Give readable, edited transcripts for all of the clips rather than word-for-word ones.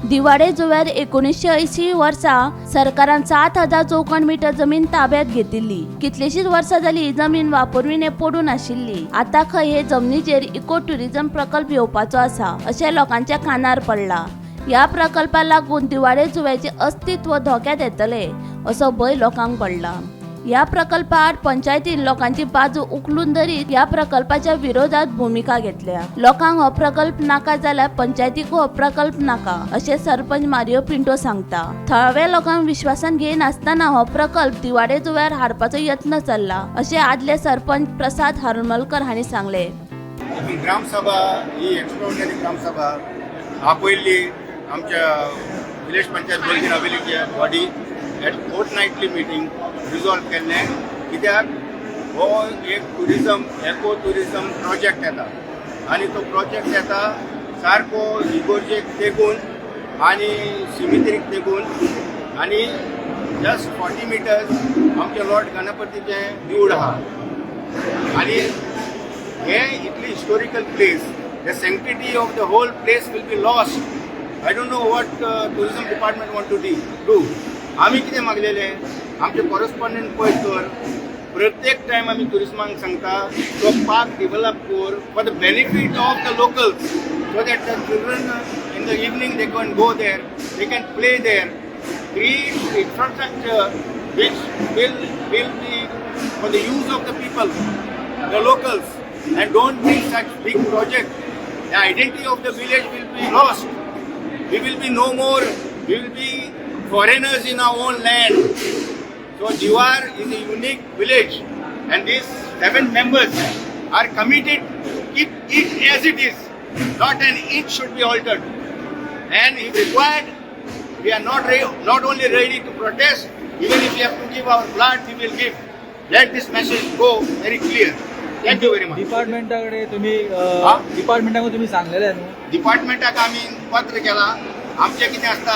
दिवाडे जुंव्यार 1980 वर्सा सरकारान 7000 चौखण मीटर जमीन ताब्यात घेतिल्ली. कितलीशीच वर्सां जाली ही जमीन वापरविणे पडून आशिल्ली. आतां खंय हे जमनीचेर इको ट्युरिझम प्रकल्प येवपाचो आसा अशें लोकांच्या कानार पडला. ह्या प्रकल्पाक लागून दिवाडे जुंव्याचें अस्तित्व धोक्यात येतलें असो भंय लोकांक पडला. ह्या प्रकल्पाआड पंचायतीन लोकांची बाजू उखलून धरीत ह्या प्रकल्पाच्या विरोधात भुमिका घेतल्या. लोकांक हो प्रकल्प नाका जाल्यार पंचायतीक हो प्रकल्प नाका अशें सरपंच मारियो पिंटो सांगता. थळाव्या लोकांक विश्वासान घेयनासतना हो प्रकल्प दिवाडे जुंव्यार हाडपाचो यत्न चल्ला अशें आदले सरपंच प्रसाद हरमलकर हांणी सांगलें. ग्रामसभा ही एक्स्ट्रॉर्डनरी ग्रामसभा आपयल्ली आमच्या विलेज पंचायत बोलगीन हवेलीच्या body at fortnightly meeting resolve केल्लें, कित्याक हो एक टुरिजम, इको टुरिजम प्रोजेक्ट येता आनी तो प्रोजेक्ट येता सारको इगोर्जेक तेगून आनी सिमितरीक तेगून आनी जस्ट 40 मिटर्स आमच्या लॉर्ड गणपतीचें देवूळ आहा. आनी हे इतली historical place, the sanctity of the whole place will be lost. I don't know what tourism department want to do. आमी कितें मागलेलें, आमचे कॉरस्पॉन्डंट पळय तर प्रत्येक टायम आमी ट्युरिजमाक सांगता, तो पार्क डिवेलप कर for the benefit of the locals, so that the children in the evening, they can go there, they can play there. Create infrastructure which will be for the use of the people, the locals, and don't bring such big project. The identity of the village will be lost. We will be no more. We will be foreigners in our own land. So Diwar is a unique village, and these seven members are committed to keep it as it is. Not an inch should be altered. And if required, we are not only ready to protest, even if we have to give our blood, we will give. Let this message go very clear. Thank you very much. डिपार्टमेंटा कडेन तुमी हा? डिपार्टमेंटाक तुमी सांगलेले न्हू? डिपार्टमेंटाक आमी पत्र केला. आमचें कितें आसता,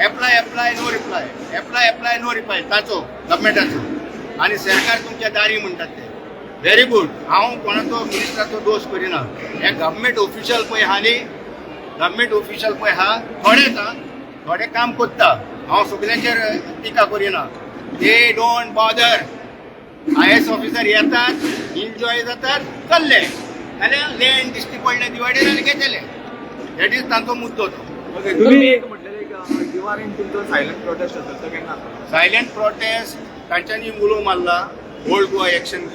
apply, apply, no reply, apply, apply, no reply ताचो गव्हर्मेंटाचो. आनी सरकार तुमच्या दारी म्हणटात ते व्हेरी गुड. हांव कोणाचो मिनिस्टराचो दोश करिना. हे गव्हर्मेंट ऑफिशियल पळय आहा न्ही, गव्हर्मेंट ऑफिशियल पळय आहा, थोडेच आं, थोडे काम कोत्ता. हांव सगल्यांचेर टिका करिना. They don't bother. IAS officer येतात, एन्जॉय जातात, चल्ले. जाल्यार लँड दिश्टी पडलें दिवाडीन आनी घेतले. That is तांचो मुद्दो तो. तुम्ही म्हटलेले दिवारीन तुमचो सायलंट प्रोटेस्ट आसतलो, तो केन्ना आसतलो? सायलंट प्रोटेस्ट तांच्यांनी उलो मारला, ओल्ड गोवा एक्शन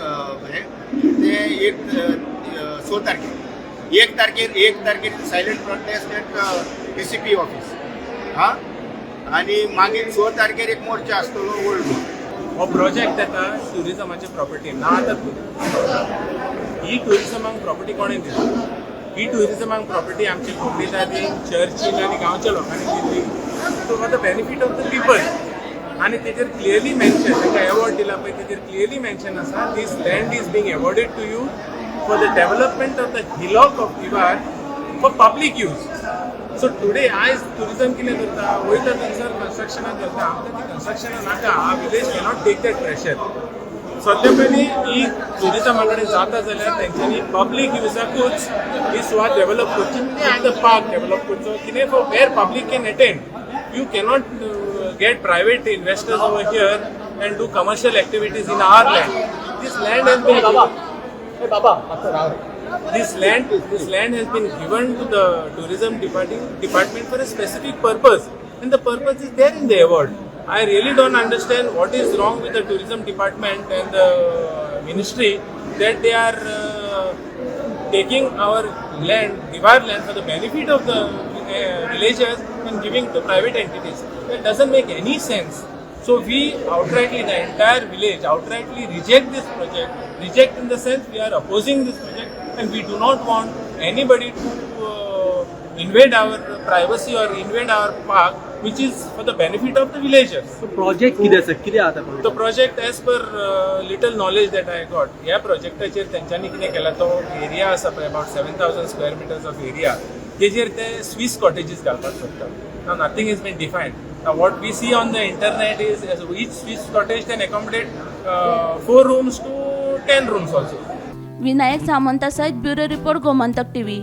हे ते एक 6 तारखेर, 1 तारखेर, 1 तारखेर silent protest at DCP office हा. आनी मागीर 6 तारखेर एक मोर्चा आसतलो ओल्ड गोवा. हो प्रोजेक्ट येता ट्युरिजमाची प्रॉपर्टी ना. आतां ही ट्युरिजमाक प्रॉपर्टी कोणें दिली? ही ट्युरिजमाक प्रॉपर्टी आमची कोमुनिदादीन, चर्चीन आनी गांवच्या लोकांनी दिल्ली for the benefit of the people. आनी तेजेर क्लियरली मेन्शन, तांकां एवॉर्ड दिला पळय, तेजेर क्लियरली मेन्शन आसा, "This land is being awarded to you for the development of the hillock of Diwar for public use." So today आयज tourism कितें करता, वयता थंयसर कन्स्ट्रक्शनां करता. आमकां ती कन्स्ट्रक्शनां नाका. Our village cannot take that pressure. सद्या पयलीं ही ट्युरिजमा कडेन जाता जाल्यार तेंच्यांनी पब्लीक युजाकूच ही सुवात डेव्हलप करची, म्हणजे पार्क डेव्हलप करचो कितें for where public can attend. You cannot get private investors over here and do commercial activities in our land. This land has been बाबा, मातसो राव. This land has been given to the tourism department for a specific purpose, and the purpose is there in the award. I really don't understand what is wrong with the tourism department and the ministry that they are taking our land, Diwar land, for the benefit of the villagers and giving to private entities. That doesn't make any sense. So we outrightly, the entire village outrightly reject this project. Reject in the sense we are opposing this project and we do not want anybody to invade our privacy or invade our park, which is for the benefit of the villagers. Project कितें आसा, कितें आता? The project, as per little knowledge that I got, ह्या प्रोजेक्टाचेर तेंच्यांनी कितें केला, तो area आसा पळय, about 7000 square meters of area, तेजेर ते स्वीस कॉटेजीस घालपाक सोदतात. Now nothing is been defined. Now what we see on the internet is as each Swiss cottage can accommodate four rooms to 10 rooms also. Vinayak Samanta सहित bureau report, Gomantak TV.